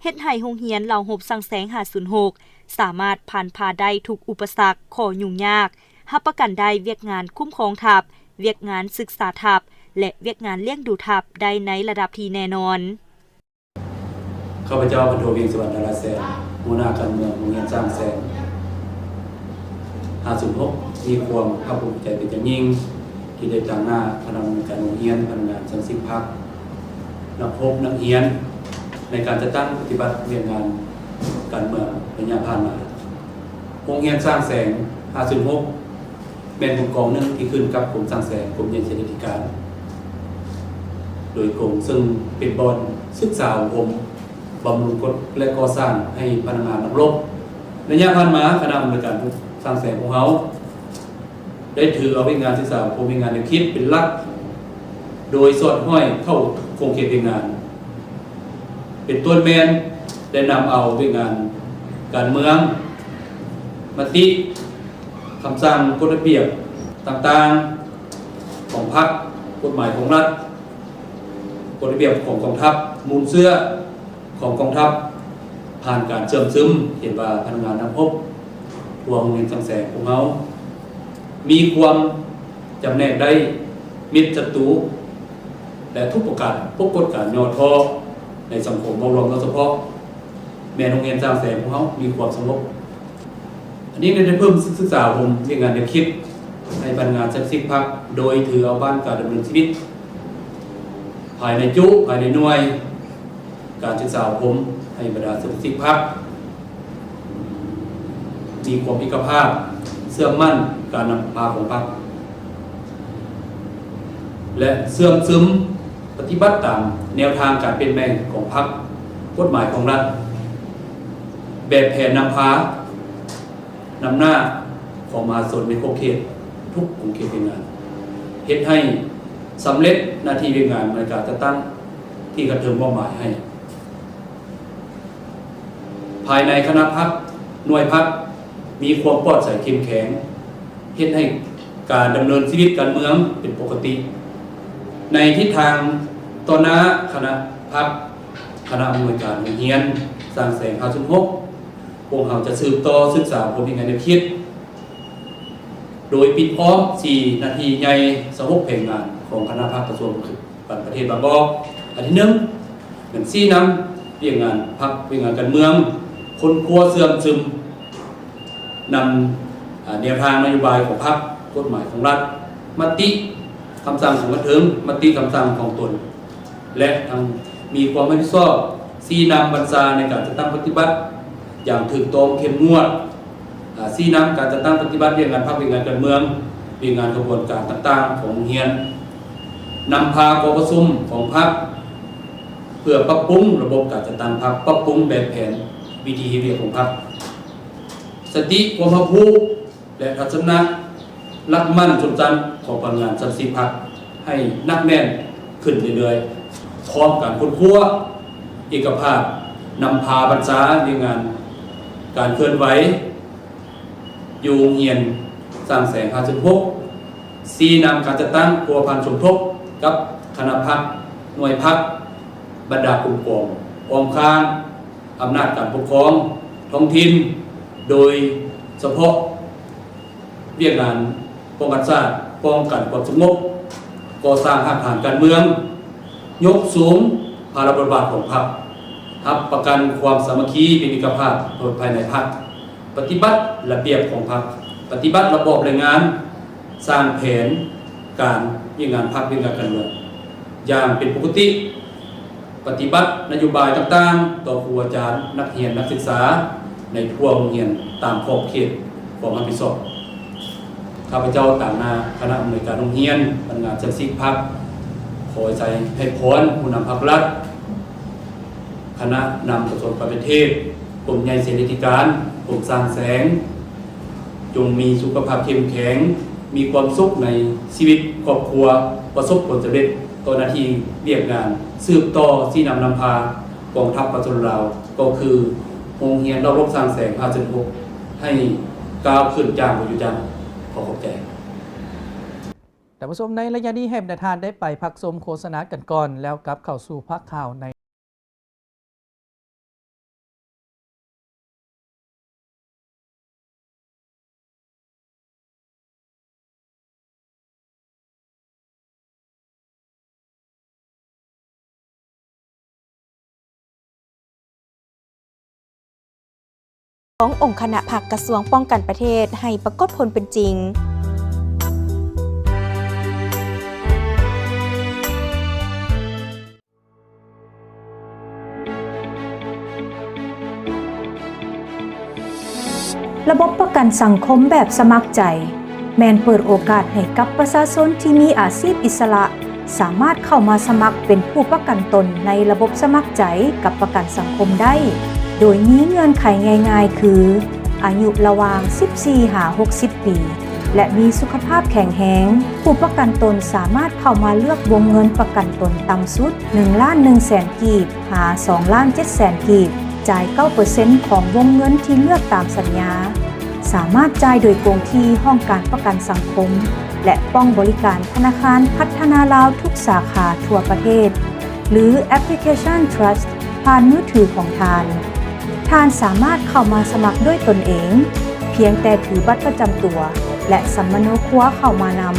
ເຮັດໃຫ້ໂຮງຮຽນເຫຼົ່າຮົບສ້າງແຊງຫ້າສູນຫົກ ສາມາດຜ່ານຜ່າໄດ້ທຸກອຸປະສັກ, ຂໍ້ຫຍຸ້ງຍາກ, ຮັບປະກັນໄດ້ວຽກງານຄຸ້ມຄອງທັບ, ວຽກງານສຶກສາທັບ ແລະ ວຽກງານລ້ຽງດູທັບໄດ້ໃນລະດັບທີ່ແນ່ນອນ. ຂ້າພະເຈົ້າ ພັນໂທ ວຽງສະຫວັນ ດາລາແສນ, ຫົວໜ້າການເມືອງໂຮງຮຽນສ້າງແຊງຫ້າສູນຫົກ ມີຄວາມພາກພູມໃຈເປັນຢ່າງຍິ່ງ ທີ່ໄດ້ຕາງໜ້າຄະນະອຳນວຍການໂຮງຮຽນ, ພະນັກງານສະມາຊິກພັກ, ນັກຮົບ, ນັກຮຽນ ໃນການຈັດຕັ້ງປະຕິບັດວຽກງານການເມືອງໄລຍະຜ່ານມາ. ໂຮງຮຽນສ້າງແຊງຫ້າສູນຫົກ ແມ່ນກົມກອງໜຶ່ງທີ່ຂຶ້ນກັບກົມສ້າງແສງ, ກົມໃຫຍ່ເສດຖະກິດການ ໂດຍກົງ, ເຊິ່ງເປັນບ່ອນສຶກສາອົບຮົມ, ບຳລຸງກົດ ແລະ ກໍ່ສ້າງໃຫ້ພະນັກງານນັກລົບ. ໄລຍະຜ່ານມາ, ຄະນະອຳນວຍການສ້າງແສງຂອງເຮົາ ໄດ້ຖືເອົາວຽກງານສຶກສາອົບຮົມ, ວຽກງານແນວຄິດເປັນຫຼັກ, ໂດຍສອດຫ້ອຍເຂົ້າທຸກຂົງເຂດວຽກງານ, ເປັນຕົ້ນແມ່ນໄດ້ນຳເອົາວຽກງານການເມືອງ, ມະຕິ, ຄຳສັ່ງ, ກົດລະບຽບຕ່າງໆຂອງພັກ, ກົດໝາຍຂອງລັດ, ກົດລະບຽບຂອງກອງທັບ, ມູນເຊື້ອ ຂອງກອງທັບ ຜ່ານການເຊື່ອມຊຶມ. ເຫັນວ່າພະນັກງານນັກຮົບທົ່ວໂຮງຮຽນສ້າງແສງຂອງເຮົາ ມີຄວາມຈຳແນກໄດ້ມິດສັດຕູ ແລະ ທຸກປະການ ປົກກົດການຫຍໍ້ທໍ້ໃນສັງຄົມເວົ້າລວມ, ໂດຍສະເພາະແມ່ນໂຮງຮຽນສ້າງແສງຂອງເຮົາມີຄວາມສະຫງົບ. ອັນນີ້ໄດ້ເພີ່ມສຶກສາອົບຮົມວຽກງານແນວຄິດໃຫ້ພະນັກງານສະມາຊິກພັກ, ໂດຍຖືເອົາບ້ານການດຳເນີນຊີວິດ ພາຍໃນຈຸ, ພາຍໃນໜ່ວຍ, ການສຶກສາອົບຮົມໃຫ້ບັນດາສະມາຊິກພັກມີຄວາມເອກະພາບ, ເຊື່ອໝັ້ນການນຳພາຂອງພັກ ແລະ ເຊື່ອມຊຶມປະຕິບັດຕາມແນວທາງການປ່ຽນແປງຂອງພັກ, ກົດໝາຍຂອງລັດ, ແບບແຜນນຳພາ ນຳໜ້າຂອງມະຫາຊົນໃນຂອບເຂດທຸກຂົງເຂດວຽກງານ, ເຮັດໃຫ້ສຳເລັດໜ້າທີ່ວຽກງານໃນການຈັດຕັ້ງທີ່ຂັ້ນເທິງມອບໝາຍໃຫ້. ພາຍໃນຄະນະພັກ, ໜ່ວຍພັກ ມີຄວາມປອດໃສເຂັ້ມແຂງ, ເຮັດໃຫ້ການດຳເນີນຊີວິດການເມືອງເປັນປົກກະຕິ. ໃນທິດທາງຕໍ່ໜ້າ, ຄະນະພັກ, ຄະນະອຳນວຍການໂຮງຮຽນສ້າງແສງຫ້າສູນຫົກ ພວກເຮົາຈະສືບຕໍ່ສຶກສາຜົນວຽກງານແນວຄິດ ໂດຍປິດພ້ອມສີ່ໜ້າທີ່ໃຫຍ່ ຊາວຫົກແຜນງານຂອງຄະນະພັກກະຊວງປ້ອງກັນປະເທດບາງກອກ. ອັນທີໜຶ່ງ ແມ່ນຊີ້ນຳວຽກງານພັກ, ວຽກງານການເມືອງ, ຄົ້ນຄວ້າເຊື່ອມຊຶມ ນຳ ອາ ແນວທາງນະໂຍບາຍຂອງພັກ, ກົດໝາຍຂອງລັດ, ມະຕິຄຳສັ່ງຂອງຂັ້ນເທິງ, ມະຕິຄຳສັ່ງຂອງຕົນ ແລະ ທັງມີຄວາມຮັບຜິດຊອບຊີ້ນຳບັນຊາໃນການຈັດຕັ້ງປະຕິບັດຢ່າງຖືກຕ້ອງເຂັ້ມງວດ, ອາ ຊີ້ນຳການຈັດຕັ້ງປະຕິບັດວຽກງານພັກ, ວຽກງານການເມືອງ, ວຽກງານຂະບວນການຕ່າງໆຂອງໂຮງຮຽນ, ນຳພາກອງປະຊຸມຂອງພັກ ເພື່ອປັບປຸງລະບົບການຈັດຕັ້ງພັກ, ປັບປຸງແບບແຜນວິທີເຮັດວຽກຂອງພັກ, ສະຕິຄວາມຮັບຮູ້ ແລະ ທັດສະນະຫຼັກໝັ້ນຊົມຊັ້ນຂອງພະນັກງານສະມາຊິກພັກໃຫ້ໜັກແໜ້ນຂຶ້ນເລື້ອຍໆ, ພ້ອມການຄົ້ນຄວ້າເອກະພາບນຳພາບັນຊາວຽກງານການເຄື່ອນໄຫວ ຢູ່ໂຮງຮຽນຊ້າງແສງຫ້າສິບຫົກ, ຊີ້ນຳການຈັດຕັ້ງພົວພັນສົມທົບກັບຄະນະພັກ, ໜ່ວຍພັກ, ບັນດາກົມກອງ, ອ້ອມຂ້າງອຳນາດການປົກຄອງທ້ອງຖິ່ນ, ໂດຍສະເພາະວຽກງານປ້ອງກັນຊາດ, ປ້ອງກັນຄວາມສະຫງົບ, ກໍ່ສ້າງຮາກຖານການເມືອງ, ຍົກສູງພາລະບົດບາດຂອງພັກ, ຮັບປະກັນຄວາມສາມັກຄີເປັນເອກະພາບໂດຍພາຍໃນພັກ, ປະຕິບັດລະບຽບຂອງພັກ, ປະຕິບັດລະບອບແຮງງານ, ສ້າງແຜນການວຽກງານພັກ, ວຽກງານການເມືອງຢ່າງເປັນປົກກະຕິ, ປະຕິບັດນະໂຍບາຍຕ່າງໆຕໍ່ຄູອາຈານ, ນັກຮຽນ, ນັກສຶກສາໃນທົ່ວໂຮງຮຽນຕາມຂອບເຂດຄວາມຮັບຜິດຊອບ. ຂ້າພະເຈົ້າຕາງໜ້າຄະນະອຳນວຍການໂຮງຮຽນ, ພະນັກງານສະມາຊິກພັກ ຂໍໃສ່ໃຫ້ພອນຜູ້ນຳພັກລັດ, ຄະນະນຳກະຊວງການຕ່າງປະເທດ, ກົມໃຫຍ່ເສນາທິການ, ກົມສ້າງແສງ, ຈົ່ງມີສຸຂະພາບເຂັ້ມແຂງ, ມີຄວາມສຸກໃນຊີວິດຄອບຄົວ, ປະສົບຜົນສຳເລັດຕໍ່ໜ້າທີ່ວຽກງານ, ສືບຕໍ່ຊີ້ນຳນຳພາກອງທັບປະຊາຊົນລາວ, ກໍຄືໂຮງຮຽນເຫຼົ່າລົບຊ້າງແສງຫ້າສິບຫົກ ໃຫ້ກ້າວຂຶ້ນຢ່າງບໍ່ຢຸດຢັ້ງ. ຂໍຂອບໃຈ. ທ່ານຜູ້ຊົມ, ໃນໄລຍະນີ້ໃຫ້ບັນດາທ່ານໄດ້ໄປພັກຊົມໂຄສະນາກັນກ່ອນ ແລ້ວກັບເຂົ້າສູ່ພາກຂ່າວໃນ ຂອງອົງຄະນະພັກກະຊວງປ້ອງກັນປະເທດໃຫ້ປາກົດຜົນເປັນຈິງ. ລະບົບປະກັນສັງຄົມແບບສະໝັກໃຈ ແມ່ນເປີດໂອກາດໃຫ້ກັບປະຊາຊົນທີ່ມີອາຊີບອິດສະຫຼະ ສາມາດເຂົ້າມາສະໝັກເປັນຜູ້ປະກັນຕົນໃນລະບົບສະໝັກໃຈກັບປະກັນສັງຄົມໄດ້, ໂດຍມີເງື່ອນໄຂງ່າຍໆ ຄື ອາຍຸລະຫວ່າງສິບສີ່ຫາຫົກສິບປີ ແລະ ມີສຸຂະພາບແຂງແຮງ. ຜູ້ປະກັນຕົນສາມາດເຂົ້າມາເລືອກວົງເງິນປະກັນຕົນຕ່ຳສຸດ ໜຶ່ງລ້ານໜຶ່ງແສນກີບ ຫາ ສອງລ້ານເຈັດແສນກີບ, ຈ່າຍເກົ້າເປີເຊັນຂອງວົງເງິນທີ່ເລືອກຕາມສັນຍາ, ສາມາດຈ່າຍໂດຍກົງທີ່ຫ້ອງການປະກັນສັງຄົມ ແລະ ປ້ອງບໍລິການທະນາຄານພັດທະນາລາວທຸກສາຂາທົ່ວປະເທດ ຫຼື ແອັບພລິເຄຊັນ Trust ຜ່ານມືຖືຂອງທ່ານ. ທ່ານສາມາດເຂົ້າມາສະໝັກດ້ວຍຕົນເອງ ພຽງແຕ່ຖືບັດປະຈຳຕົວ ແລະ ສຳມະໂນຄົວເຂົ້າມານຳ.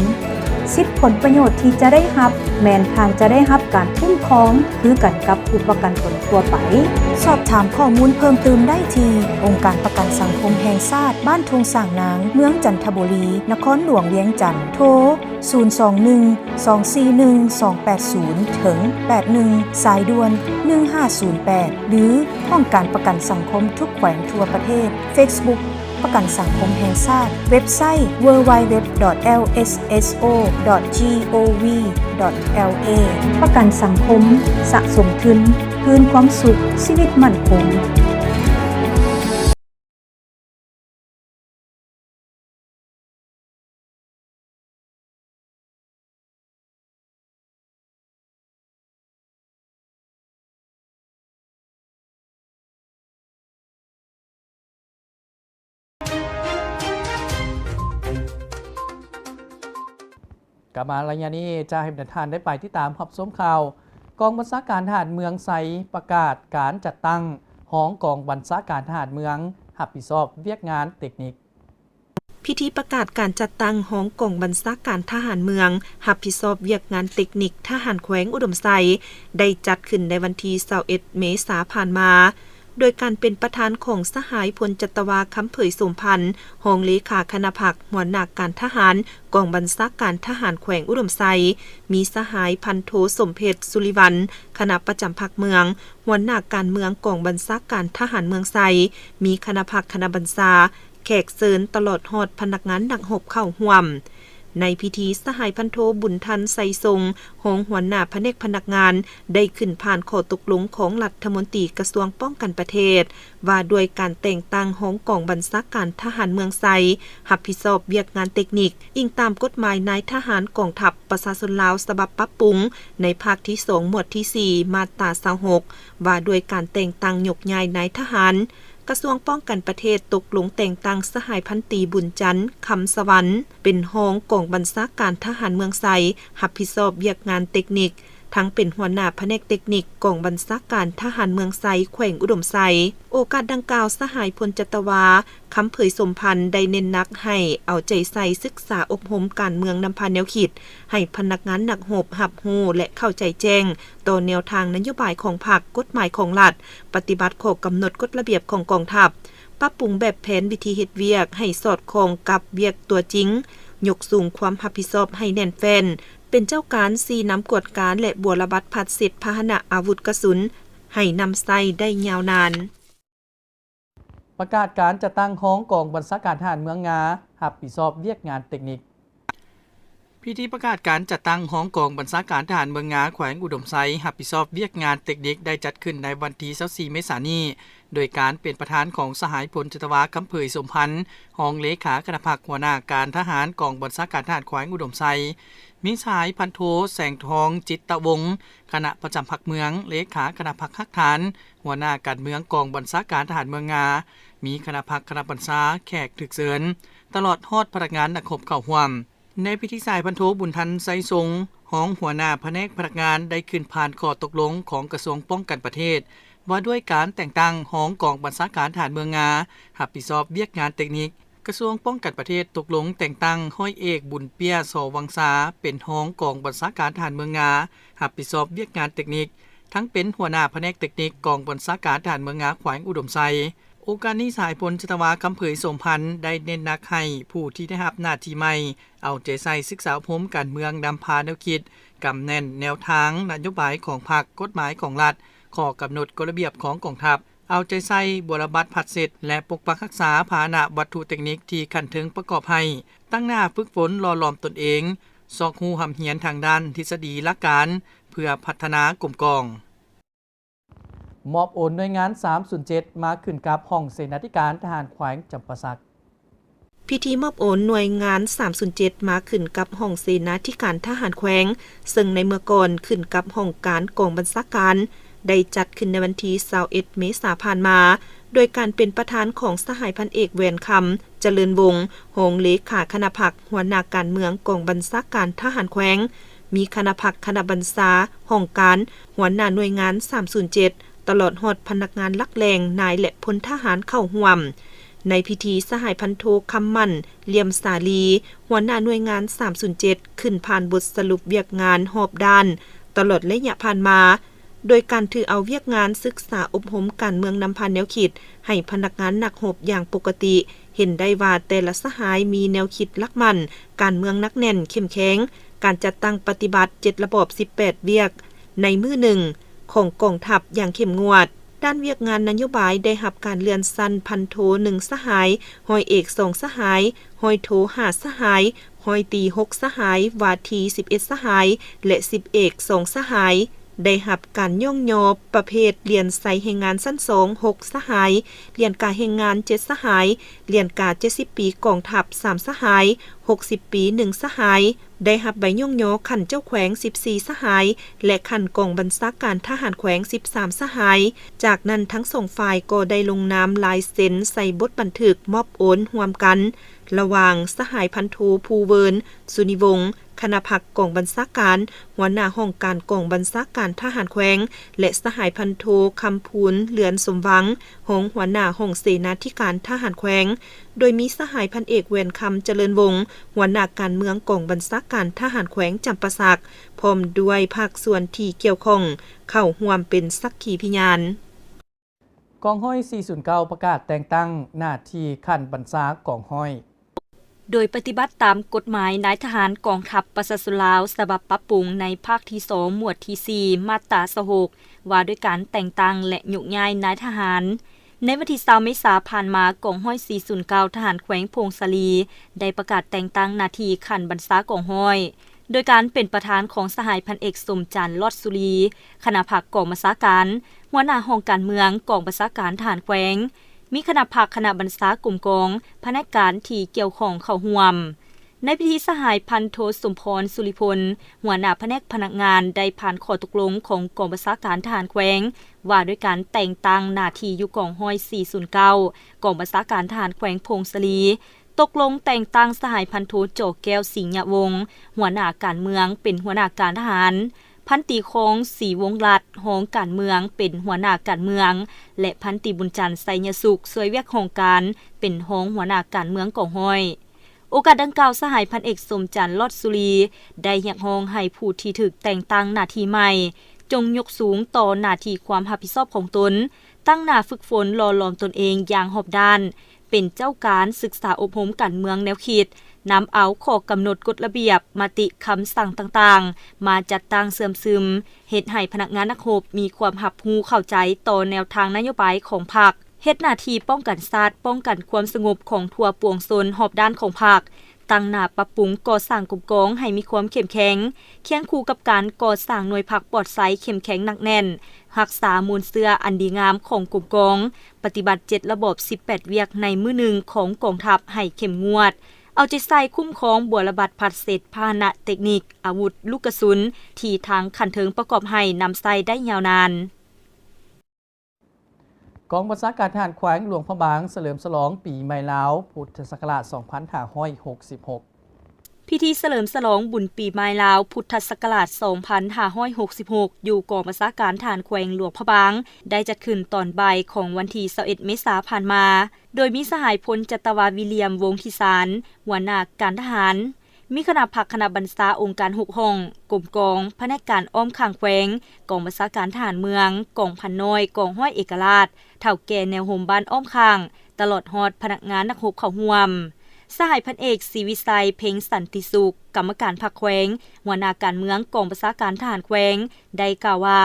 ສິດຜົນປະໂຫຍດທີ່ຈະໄດ້ຮັບ ແມ່ນທ່ານຈະໄດ້ຮັບການຄຸ້ມຄອງຄືກັນກັບຜູ້ປະກັນຕົນທົ່ວໄປ. ສອບຖາມຂໍ້ມູນເພີ່ມຕື່ມໄດ້ທີ່ ອົງການປະກັນສັງຄົມແຫ່ງຊາດ ບ້ານທົ່ງຊ້າງນາງ, ເມືອງຈັນທະບູລີ, ນະຄອນຫຼວງວຽງຈັນ. ໂທ ສູນສອງໜຶ່ງ ສອງສີ່ໜຶ່ງ ສອງແປດສູນ ເຖິງ ແປດໜຶ່ງ ສາຍດ່ວນ ໜຶ່ງຫ້າສູນແປດ ຫຼື ຫ້ອງການປະກັນສັງຄົມທຸກແຂວງທົ່ວປະເທດ. ເຟສບຸກ ປະກັນສັງຄົມແຫ່ງຊາດ, ເວັບໄຊ www.lsso.gov.la. ປະກັນສັງຄົມ, ສະສົມທຶນ, ຄືນຄວາມສຸກ, ຊີວິດໝັ້ນຄົງ. ກັບມາໄລຍະນີ້ ຈະໃຫ້ບັນດາທ່ານໄດ້ໄປຕິດຕາມຮັບຊົມຂ່າວ. ກອງບັນຊາການທະຫານເມືອງໄຊປະກາດການຈັດຕັ້ງຮອງກອງບັນຊາການທະຫານເມືອງ ຮັບຜິດຊອບວຽກງານເຕັກນິກ. ພິທີປະກາດການຈັດຕັ້ງຮອງກອງບັນຊາການທະຫານເມືອງ ຮັບຜິດຊອບວຽກງານເຕັກນິກທະຫານແຂວງອຸດົມໄຊ ໄດ້ຈັດຂຶ້ນໃນວັນທີຊາວເອັດ ເມສາຜ່ານມາ, ໂດຍການເປັນປະທານຂອງສະຫາຍ ພົນຈັດຕະວາ ຄຳເຜີຍ ສົມພັນ ຮອງເລຂາຄະນະພັກ ຫົວໜ້າການທະຫານ ກອງບັນຊາການທະຫານແຂວງອຸດົມໄຊ, ມີສະຫາຍ ພັນໂທ ສົມເພັດ ສຸລິວັນ ຄະນະປະຈຳພັກເມືອງ, ຫົວໜ້າການເມືອງກອງບັນຊາການທະຫານເມືອງໄຊ, ມີຄະນະພັກຄະນະບັນຊາ, ແຂກເຊີນ ຕະຫຼອດຮອດພະນັກງານນັກຮົບເຂົ້າຮ່ວມ. ໃນພິທີ, ສະຫາຍ ພັນໂທ ບຸນທັນ ໄຊຊົງ ຮອງຫົວໜ້າພະແນກພະນັກງານ ໄດ້ຂຶ້ນຜ່ານຂໍ້ຕົກລົງຂອງລັດຖະມົນຕີກະຊວງປ້ອງກັນປະເທດ ວ່າດ້ວຍການແຕ່ງຕັ້ງຮອງກອງບັນຊາການທະຫານເມືອງໄຊ ຮັບຜິດຊອບວຽກງານເຕັກນິກ, ອີງຕາມກົດໝາຍນາຍທະຫານກອງທັບປະຊາຊົນລາວ ສະບັບປັບປຸງ ໃນພາກທີສອງ ໝວດທີສີ່ ມາດຕາຊາວຫົກ ວ່າດ້ວຍການແຕ່ງຕັ້ງຍົກຍ້າຍນາຍທະຫານ. ກະຊວງປ້ອງກັນປະເທດຕົກລົງແຕ່ງຕັ້ງສະຫາຍ ພັນຕີ ບຸນຈັນ ຄຳສະຫວັນ ເປັນຮອງກອງບັນຊາການທະຫານເມືອງໄຊ ຮັບຜິດຊອບວຽກງານເຕັກນິກ, ທັງເປັນຫົວໜ້າພະແນກເຕັກນິກກອງບັນຊາການທະຫານເມືອງໄຊ ແຂວງອຸດົມໄຊ. ໂອກາດດັ່ງກ່າວ, ສະຫາຍ ພົນຈັດຕະວາ ຄຳເຜີຍ ສົມພັນ ໄດ້ເນັ້ນໜັກໃຫ້ເອົາໃຈໃສ່ສຶກສາອົບຮົມການເມືອງນຳພາແນວຄິດ ໃຫ້ພະນັກງານນັກຮົບຮັບຮູ້ ແລະ ເຂົ້າໃຈແຈ້ງຕໍ່ແນວທາງນະໂຍບາຍຂອງພັກ, ກົດໝາຍຂອງລັດ, ປະຕິບັດຂໍ້ກຳນົດກົດລະບຽບຂອງກອງທັບ, ປັບປຸງແບບແຜນວິທີເຮັດວຽກໃຫ້ສອດຄ່ອງກັບວຽກຕົວຈິງ, ຍົກສູງຄວາມຮັບຜິດຊອບໃຫ້ແໜ້ນແຟ້ນ, ເປັນເຈົ້າການຊີ້ນຳກວດກາ ແລະ ບົວລະບັດພັດເສັດພາຫະນະອາວຸດກະສຸນ ໃຫ້ນຳໃຊ້ໄດ້ຍາວນານ. ປະກາດການຈັດຕັ້ງຮອງກອງບັນຊາການທະຫານເມືອງງາ ຮັບຜິດຊອບວຽກງານເຕັກນິກ. ພິທີປະກາດການຈັດຕັ້ງຮອງກອງບັນຊາການທະຫານເມືອງງາ ແຂວງອຸດົມໄຊ ຮັບຜິດຊອບວຽກງານເຕັກນິກ ໄດ້ຈັດຂຶ້ນໃນວັນທີຊາວສີ່ ເມສານີ້ ໂດຍການເປັນປະທານຂອງສະຫາຍ ພົນຈັດຕະວາ ຄຳເຜີຍ ສົມພັນ ຮອງເລຂາຄະນະພັກ ຫົວໜ້າການທະຫານກອງບັນຊາການທະຫານແຂວງອຸດົມໄຊ, ມີສະຫາຍ ພັນໂທ ແສງທອງ ຈິດຕະວົງ ຄະນະປະຈຳພັກເມືອງ, ເລຂາຄະນະພັກຮາກຖານ, ຫົວໜ້າການເມືອງກອງບັນຊາການທະຫານເມືອງງາ, ມີຄະນະພັກຄະນະບັນຊາ, ແຂກຖືກເຊີນ, ຕະຫຼອດຮອດພະນັກງານນັກຮົບເຂົ້າຮ່ວມ. ໃນພິທີ, ສະຫາຍ ພັນໂທ ບຸນທັນ ໄຊຊົງ ຮອງຫົວໜ້າພະແນກພະນັກງານ ໄດ້ຂຶ້ນຜ່ານຂໍ້ຕົກລົງຂອງກະຊວງປ້ອງກັນປະເທດ ວ່າດ້ວຍການແຕ່ງຕັ້ງຮອງກອງບັນຊາການທະຫານເມືອງງາ ຮັບຜິດຊອບວຽກງານເຕັກນິກ. ກະຊວງປ້ອງກັນປະເທດຕົກລົງແຕ່ງຕັ້ງຮ້ອຍເອກ ບຸນເປ້ຍ ຊ ວັງສາ ເປັນຮອງກອງບັນຊາການທະຫານເມືອງງາ ຮັບຜິດຊອບວຽກງານເຕັກນິກ, ທັງເປັນຫົວໜ້າພະແນກເຕັກນິກກອງບັນຊາການທະຫານເມືອງງາ ແຂວງອຸດົມໄຊ. ໂອກາດນີ້, ສະຫາຍ ພົນຈັດຕະວາ ຄຳເຜີຍ ສົມພັນ ໄດ້ເນັ້ນໜັກໃຫ້ຜູ້ທີ່ໄດ້ຮັບໜ້າທີ່ໃໝ່ ເອົາໃຈໃສ່ສຶກສາອົບຮົມການເມືອງນຳພາແນວຄິດ, ກຳແໜ້ນແນວທາງນະໂຍບາຍຂອງພັກ, ກົດໝາຍຂອງລັດ, ຂໍ້ກຳນົດກົດລະບຽບຂອງກອງທັບ, ເອົາໃຈໃສ່ບົວລະບັດພັດເສັດ ແລະ ປົກປັກຮັກສາພາຫະນະວັດຖຸເຕັກນິກທີ່ຂັ້ນເທິງປະກອບໃຫ້, ຕັ້ງໜ້າຝຶກຝົນຫຼໍ່ຫຼອມຕົນເອງ, ຊອກຮູ້ຮ່ຳຮຽນທາງດ້ານທິດສະດີຫຼັກການ ເພື່ອພັດທະນາກົມກອງ. ມອບໂອນໜ່ວຍງານສາມສູນເຈັດ ມາຂຶ້ນກັບຫ້ອງເສນາທິການທະຫານແຂວງຈຳປາສັກ. ພິທີມອບໂອນໜ່ວຍງານສາມສູນເຈັດ ມາຂຶ້ນກັບຫ້ອງເສນາທິການທະຫານແຂວງ, ເຊິ່ງໃນເມື່ອກ່ອນຂຶ້ນກັບຫ້ອງການກອງບັນຊາການ, ໄດ້ຈັດຂຶ້ນໃນວັນທີຊາວເອັດ ເມສາຜ່ານມາ, ໂດຍການເປັນປະທານຂອງສະຫາຍ ພັນເອກ ແຫວນຄຳ ຈະເລີນວົງ ຮອງເລຂາຄະນະພັກ, ຫົວໜ້າການເມືອງກອງບັນຊາການທະຫານແຂວງ, ມີຄະນະພັກຄະນະບັນຊາ, ຫ້ອງການ, ຫົວໜ້າໜ່ວຍງານສາມສູນເຈັດ ຕະຫຼອດຮອດພະນັກງານຫຼັກແຫຼ່ງ, ນາຍ ແລະ ພົນທະຫານເຂົ້າຮ່ວມ. ໃນພິທີ, ສະຫາຍ ພັນໂທ ຄຳໝັ້ນ ຫຼ່ຽມສາລີ, ຫົວໜ້າໜ່ວຍງານສາມສູນເຈັດ ຂຶ້ນຜ່ານບົດສະຫຼຸບວຽກງານຮອບດ້ານ ຕະຫຼອດໄລຍະຜ່ານມາ, ໂດຍການຖືເອົາວຽກງານສຶກສາອົບຮົມການເມືອງນຳພາແນວຄິດໃຫ້ພະນັກງານນັກຮົບຢ່າງປົກກະຕິ, ເຫັນໄດ້ວ່າແຕ່ລະສະຫາຍມີແນວຄິດຫຼັກໝັ້ນການເມືອງໜັກແໜ້ນເຂັ້ມແຂງ, ການຈັດຕັ້ງປະຕິບັດເຈັດລະບອບສິບແປດວຽກໃນມື້ໜຶ່ງຂອງກອງທັບຢ່າງເຂັ້ມງວດ. ດ້ານວຽກງານນະໂຍບາຍໄດ້ຮັບການເລື່ອນຊັ້ນ ພັນໂທ ໜຶ່ງ ສະຫາຍ, ຮ້ອຍເອກ ສອງ ສະຫາຍ, ຮ້ອຍໂທ ຫ້າ ສະຫາຍ, ຮ້ອຍຕີ ຫົກ ສະຫາຍ, ວາທີ ສິບເອັດ ສະຫາຍ ແລະ ສິບເອກ ສອງ ສະຫາຍ. ໄດ້ຮັບການຍ້ອງຍໍປະເພດຫຼຽນໄຊແຮງງານຊັ້ນສອງ ຫົກ ສະຫາຍ, ຫຼຽນກາແຮງງານ ເຈັດ ສະຫາຍ, ຫຼຽນກາເຈັດສິບປີກອງທັບ ສາມ ສະຫາຍ, ຫົກສິບປີ ໜຶ່ງ ສະຫາຍ, ໄດ້ຮັບໃບຍ້ອງຍໍຂັ້ນເຈົ້າແຂວງ ສິບສີ່ ສະຫາຍ ແລະ ຂັ້ນກອງບັນຊາການທະຫານແຂວງ ສິບສາມ ສະຫາຍ. ຈາກນັ້ນທັງສອງຝ່າຍກໍໄດ້ລົງນາມລາຍເຊັນໃສ່ບົດບັນທຶກມອບໂອນຮ່ວມກັນ. ລະຫວ່າງສະຫາຍພັນໂທ ພູເວີນ ສຸນິວົງ ຄະນະພັກກອງບັນຊາການ ຫົວໜ້າຫ້ອງການກອງບັນຊາການທະຫານແຂວງ ແລະ ສະຫາຍພັນໂທ ຄຳພູນ ເລືອນສົມຫວັງ ຮອງຫົວໜ້າຫ້ອງເສນາທິການທະຫານແຂວງ, ໂດຍມີສະຫາຍພັນເອກ ແຫວນຄຳ ຈະເລີນວົງ ຫົວໜ້າການເມືອງກອງບັນຊາການທະຫານແຂວງຈຳປາສັກ ພ້ອມດ້ວຍພາກສ່ວນທີ່ກ່ຽວຂ້ອງ ເຂົ້າຮ່ວມເປັນສັກຂີພະຍານ. ກອງຮ້ອຍສີ່ສູນເກົ້າ ປະກາດແຕ່ງຕັ້ງໜ້າທີ່ຂັ້ນບັນຊາກອງຮ້ອຍ. ໂດຍປະຕິບັດຕາມກົດໝາຍນາຍທະຫານກອງທັບປະຊາຊົນລາວ ສະບັບປັບປຸງໃນພາກທີສອງ ໝວດທີສີ່ ມາດຕາຊາວຫົກ ວ່າດ້ວຍການແຕ່ງຕັ້ງ ແລະ ໂຍກຍ້າຍນາຍທະຫານ. ໃນວັນທີຊາວ ເມສາຜ່ານມາ, ກອງຮ້ອຍສີ່ສູນເກົ້າ ທະຫານແຂວງຜົ້ງສາລີ ໄດ້ປະກາດແຕ່ງຕັ້ງໜ້າທີ່ຂັ້ນບັນຊາກອງຮ້ອຍ ໂດຍການເປັນປະທານຂອງສະຫາຍພັນເອກ ສົມຈັນ ລອດສຸລີ ຄະນະພັກກອງບັນຊາການ ຫົວໜ້າຫ້ອງການເມືອງ ກອງບັນຊາການທະຫານແຂວງ, ມີຄະນະພັກ, ຄະນະບັນຊາກົມກອງ, ພະແນກການທີ່ກ່ຽວຂ້ອງເຂົ້າຮ່ວມ. ໃນພິທີ, ສະຫາຍພັນໂທ ສົມພອນ ສຸລິພົນ ຫົວໜ້າພະແນກພະນັກງານ ໄດ້ຜ່ານຂໍ້ຕົກລົງຂອງກອງບັນຊາການທະຫານແຂວງ ວ່າດ້ວຍການແຕ່ງຕັ້ງໜ້າທີ່ຢູ່ກອງຮ້ອຍສີ່ສູນເກົ້າ ກອງບັນຊາການທະຫານແຂວງຜົ້ງສາລີ, ຕົກລົງແຕ່ງຕັ້ງສະຫາຍພັນໂທ ຈໍແກ້ວ ສີຍະວົງ ຫົວໜ້າການເມືອງ ເປັນຫົວໜ້າການທະຫານ, ພັນຕີ ຄອງ ສີວົງລັດ ຮອງການເມືອງ ເປັນຫົວໜ້າການເມືອງ ແລະ ພັນຕີ ບຸນຈັນ ໄຊຍະສຸກ ຊ່ວຍວຽກຫ້ອງການ ເປັນຮອງຫົວໜ້າການເມືອງກອງຮ້ອຍ. ໂອກາດດັ່ງກ່າວ, ສະຫາຍພັນເອກ ສົມຈັນ ລອດສຸລີ ໄດ້ຮຽກຮ້ອງໃຫ້ຜູ້ທີ່ຖືກແຕ່ງຕັ້ງໜ້າທີ່ໃໝ່ ຈົ່ງຍົກສູງຕໍ່ໜ້າທີ່ຄວາມຮັບຜິດຊອບຂອງຕົນ, ຕັ້ງໜ້າຝຶກຝົນຫຼໍ່ຫຼອມຕົນເອງຢ່າງຮອບດ້ານ, ເປັນເຈົ້າການສຶກສາອົບຮົມການເມືອງແນວຄິດ, ນຳເອົາຂໍ້ກຳນົດ, ກົດລະບຽບ, ມະຕິ, ຄຳສັ່ງຕ່າງໆ ມາຈັດຕັ້ງເຊື່ອມຊຶມ, ເຮັດໃຫ້ພະນັກງານນັກຮົບມີຄວາມຮັບຮູ້ເຂົ້າໃຈຕໍ່ແນວທາງນະໂຍບາຍຂອງພັກ, ເຮັດໜ້າທີ່ປ້ອງກັນຊາດ, ປ້ອງກັນຄວາມສະຫງົບຂອງທົ່ວປວງຊົນຮອບດ້ານຂອງພັກ, ຕັ້ງໜ້າປັບປຸງກໍ່ສ້າງກົມກອງໃຫ້ມີຄວາມເຂັ້ມແຂງ, ຄຽງຄູ່ກັບການກໍ່ສ້າງໜ່ວຍພັກປອດໃສເຂັ້ມແຂງໜັກແໜ້ນ, ຮັກສາມູນເຊື້ອອັນດີງາມຂອງກົມກອງ, ປະຕິບັດເຈັດລະບອບສິບແປດວຽກໃນມື້ໜຶ່ງຂອງກອງທັບໃຫ້ເຂັ້ມງວດ, ເອົາໃຈໃສ່ຄຸ້ມຄອງບົວລະບັດພັດເສັດ, ພາຫະນະເຕັກນິກ, ອາວຸດລູກກະສຸນທີ່ທາງຂັ້ນເທິງປະກອບໃຫ້ນຳໃຊ້ໄດ້ຍາວນານ. ກອງບັນຊາການທະຫານແຂວງຫຼວງພະບາງ ສະເຫຼີມສະຫຼອງປີໃໝ່ລາວ ພຸດທະສັກກະລາດສອງພັນຫ້າຮ້ອຍຫົກສິບຫົກ. ພິທີສະເຫຼີມສະຫຼອງບຸນປີໃໝ່ລາວ ພຸດທະສັກກະລາດສອງພັນຫ້າຮ້ອຍຫົກສິບຫົກ ຢູ່ກອງບັນຊາການທະຫານແຂວງຫຼວງພະບາງ ໄດ້ຈັດຂຶ້ນຕອນບ່າຍຂອງວັນທີຊາວເອັດ ເມສາຜ່ານມາ, ໂດຍມີສະຫາຍພົນຈັດຕະວາ ວິລຽມ ວົງທິສານ ຫົວໜ້າການທະຫານ, ມີຄະນະພັກ, ຄະນະບັນຊາອົງການຫົກຫ້ອງ, ກົມກອງ, ພະແນກການອ້ອມຂ້າງແຂວງ, ກອງບັນຊາການທະຫານເມືອງ, ກອງພັນນ້ອຍ, ກອງຮ້ອຍເອກະລາດ, ເຖົ້າແກ່ແນວໂຮມບ້ານອ້ອມຂ້າງ, ຕະຫຼອດຮອດພະນັກງານນັກຮົບເຂົ້າຮ່ວມ. ສະຫາຍພັນເອກ ສີວິໄຊ ເພັງສັນຕິສຸກ ກຳມະການພັກແຂວງ, ຫົວໜ້າການເມືອງກອງບັນຊາການທະຫານແຂວງ ໄດ້ກ່າວວ່າ,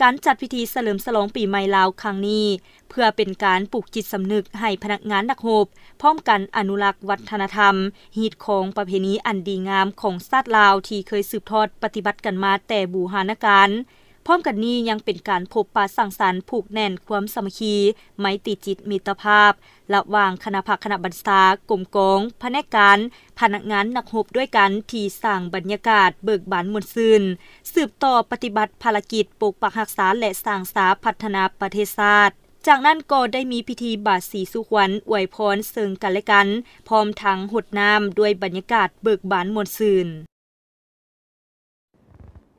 ການຈັດພິທີສະເຫຼີມສະຫຼອງປີໃໝ່ລາວຄັ້ງນີ້ ເພື່ອເປັນການປູກຈິດສຳນຶກໃຫ້ພະນັກງານນັກຮົບ, ພ້ອມກັນອະນຸລັກວັດທະນະທຳ, ຮີດຄອງ, ປະເພນີອັນດີງາມຂອງຊາດລາວທີ່ເຄີຍສືບທອດປະຕິບັດກັນມາແຕ່ບູຮານະການ. ພ້ອມກັນນີ້ຍັງເປັນການພົບປະສັງສັນ, ຜູກແໜ້ນຄວາມສາມັກຄີ, ໄມຕີຈິດມິດຕະພາບ ລະຫວ່າງຄະນະພັກ, ຄະນະບັນຊາ, ກົມກອງ, ພະແນກການ, ພະນັກງານນັກຮົບດ້ວຍກັນ ທີ່ສ້າງບັນຍາກາດເບີກບານມ່ວນຊື່ນ, ສືບຕໍ່ປະຕິບັດພາລະກິດປົກປັກຮັກສາ ແລະ ສ້າງສາພັດທະນາປະເທດຊາດ. ຈາກນັ້ນກໍໄດ້ມີພິທີບາສີສູ່ຂວັນ, ອວຍພອນເຊິ່ງກັນແລະກັນ, ພ້ອມທັງຫົດນ້ຳດ້ວຍບັນຍາກາດເບີກບານມ່ວນຊື່ນ.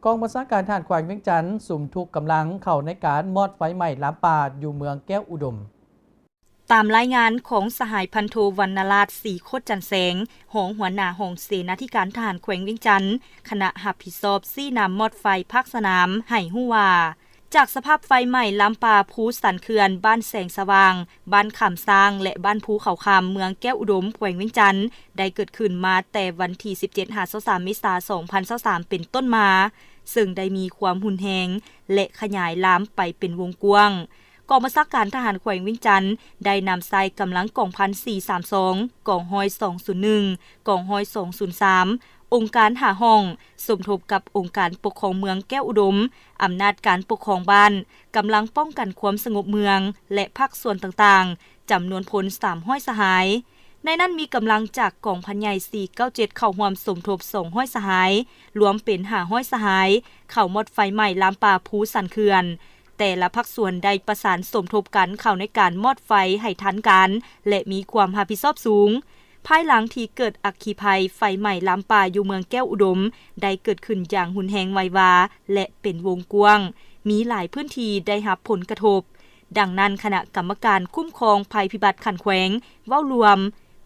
ກອງບັນຊາການທະຫານແຂວງວຽງຈັນ ສຸມທຸກກຳລັງເຂົ້າໃນການມອດໄຟໄໝ້ລາມປ່າຢູ່ເມືອງແກ້ວອຸດົມ. ຕາມລາຍງານຂອງສະຫາຍພັນໂທ ວັນນະລາດ ສີໂຄດຈັນແສງ, ຮອງຫົວໜ້າຫ້ອງເສນາທິການທະຫານແຂວງວຽງຈັນ, ຄະນະຮັບຜິດຊອບຊີ້ນຳມອດໄຟພາກສະໜາມ ໃຫ້ຮູ້ວ່າ, ຈາກສະພາບໄຟໄໝ້ລາມປ່າພູສັນເຂື່ອນ ບ້ານແສງສະຫວ່າງ, ບ້ານຄຳຊ້າງ ແລະ ບ້ານພູເຂົາຄຳ ເມືອງແກ້ວອຸດົມ ແຂວງວຽງຈັນ ໄດ້ເກີດຂຶ້ນມາແຕ່ວັນທີສິບເຈັດ ຫາ ຊາວສາມ ເມສາ ສອງພັນຊາວສາມ ເປັນຕົ້ນມາ, ເຊິ່ງໄດ້ມີຄວາມຮຸນແຮງ ແລະ ຂະຫຍາຍລາມໄປເປັນວົງກວ້າງ. ກອງບັນຊາການທະຫານແຂວງວຽງຈັນ ໄດ້ນຳໃຊ້ກຳລັງກອງພັນສີ່ສາມສອງ, ກອງຮ້ອຍສອງສູນໜຶ່ງ, ກອງຮ້ອຍສອງສູນສາມ, ອົງການຫ້າຫ້ອງ, ສົມທົບກັບອົງການປົກຄອງເມືອງແກ້ວອຸດົມ, ອຳນາດການປົກຄອງບ້ານ, ກຳລັງປ້ອງກັນຄວາມສະຫງົບເມືອງ ແລະ ພາກສ່ວນຕ່າງໆ, ຈຳນວນພົນສາມຮ້ອຍສະຫາຍ. ໃນນັ້ນມີກຳລັງຈາກກອງພັນໃຫຍ່ສີ່ເກົ້າເຈັດ ເຂົ້າຮ່ວມສົມທົບສອງຮ້ອຍສະຫາຍ, ລວມເປັນຫ້າຮ້ອຍສະຫາຍ, ເຂົ້າມອດໄຟໄໝ້ລາມປ່າພູສັນເຂື່ອນ. ແຕ່ລະພາກສ່ວນໄດ້ປະສານສົມທົບກັນເຂົ້າໃນການມອດໄຟໃຫ້ທັນການ ແລະ ມີຄວາມຮັບຜິດຊອບສູງ. ພ ພາຍຫຼັງທີ່ເກີດອັກຄີໄພໄຟໄໝ້ລາມປ່າຢູ່ເມືອງແກ້ວອຸດົມ ໄດ້ເກີດຂຶ້ນຢ່າງຮຸນແຮງໄວວາ ແລະ ເປັນວົງກວ້າງ, ມີຫຼາຍພື້ນທີ່ໄດ້ຮັບຜົນກະທົບ. ດັ່ງນັ້ນ, ຄະນະກຳມະການຄຸ້ມຄອງໄພພິບັດຂັ້ນແຂວງເວົ້າລວມ,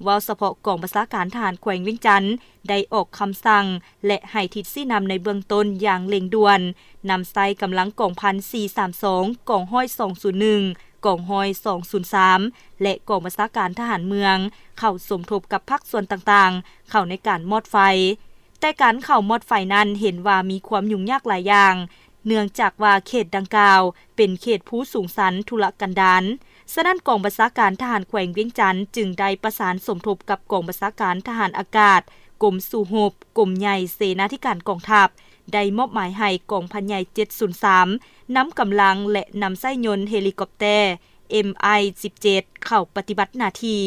ເວົ້າສະເພາະກອງບັນຊາການທະຫານແຂວງວຽງຈັນ ໄດ້ອອກຄຳສັ່ງ ແລະ ໃຫ້ທິດຊີ້ນຳໃນເບື້ອງຕົ້ນຢ່າງເລັ່ງດ່ວນ, ນຳໃຊ້ກຳລັງກອງພັນສີ່ສາມສອງ, ກອງຮ້ອຍສອງສູນໜຶ່ງ, ກອງຮ້ອຍສອງສູນສາມ ແລະ ກອງບັນຊາການທະຫານເມືອງ ເຂົ້າສົມທົບກັບພາກສ່ວນຕ່າງໆ ເຂົ້າໃນການມອດໄຟ. ແຕ່ການເຂົ້າມອດໄຟນັ້ນເຫັນວ່າມີຄວາມຫຍຸ້ງຍາກຫຼາຍຢ່າງ, ເນື່ອງຈາກວ່າເຂດດັ່ງກ່າວເປັນເຂດພູສູງຊັນທຸລະກັນດານ. ສະນັ້ນ, ກອງບັນຊາການທະຫານແຂວງວຽງຈັນຈຶ່ງໄດ້ປະສານສົມທົບກັບກອງບັນຊາການທະຫານອາກາດ, ກົມສູ້ຮົບ, ກົມໃຫຍ່ເສນາທິການກອງທັບ ໄດ້ມອບໝາຍໃຫ້ກອງພັນໃຫຍ່ເຈັດສູນສາມ ນຳກຳລັງ ແລະ ນຳໃຊ້ຍົນເຮລິຄອບແຕ ເອັມໄອສິບເຈັດ ເຂົ້າປະຕິບັດໜ້າທີ່,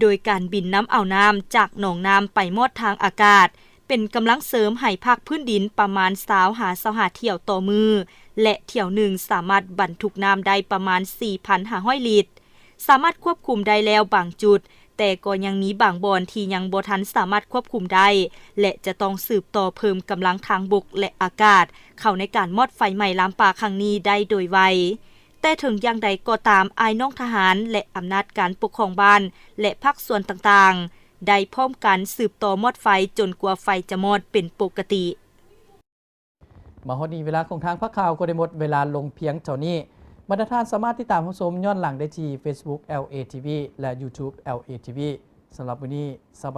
ໂດຍການບິນນຳເອົານ້ຳຈາກໜອງນ້ຳໄປມອດທາງອາກາດ ເປັນກຳລັງເສີມໃຫ້ພາກພື້ນດິນປະມານຊາວຫາຊາວຫ້າຖ້ຽວຕໍ່ມື້ ແລະ ຖ້ຽວໜຶ່ງສາມາດບັນທຸກນ້ຳໄດ້ປະມານສີ່ພັນຫ້າຮ້ອຍລິດ. ສາມາດຄວບຄຸມໄດ້ແລ້ວບາງຈຸດ, ແຕ່ກໍຍັງມີບາງບ່ອນທີ່ຍັງບໍ່ທັນສາມາດຄວບຄຸມໄດ້ ແລະ ຈະຕ້ອງສືບຕໍ່ເພີ່ມກຳລັງທາງບົກ ແລະ ອາກາດ ເຂົ້າໃນການມອດໄຟໄໝ້ລາມປ່າຄັ້ງນີ້ໄດ້ໂດຍໄວ. ແຕ່ເຖິງຢ່າງໃດກໍຕາມ, ອ້າຍນ້ອງທະຫານ ແລະ ອຳນາດການປົກຄອງບ້ານ ແລະ ພາກສ່ວນຕ່າງໆ ໄດ້ພ້ອມກັນສືບຕໍ່ມອດໄຟຈົນກວ່າໄຟຈະມອດເປັນປົກກະຕິ. ມາຮອດນີ້ເວລາຂອງທາງພາກຂ່າວກໍໄດ້ໝົດເວລາລົງພຽງເທົ່ານີ້. ບັນດາທ່ານສາມາດຕິດຕາມຮັບຊົມຍ້ອນຫຼັງໄດ້ທີ່ Facebook ແອລເອ ທີ ວີ ແລະ YouTube ແອລເອ ທີ ວີ. ສຳລັບມື້ນີ້, ສະບາຍ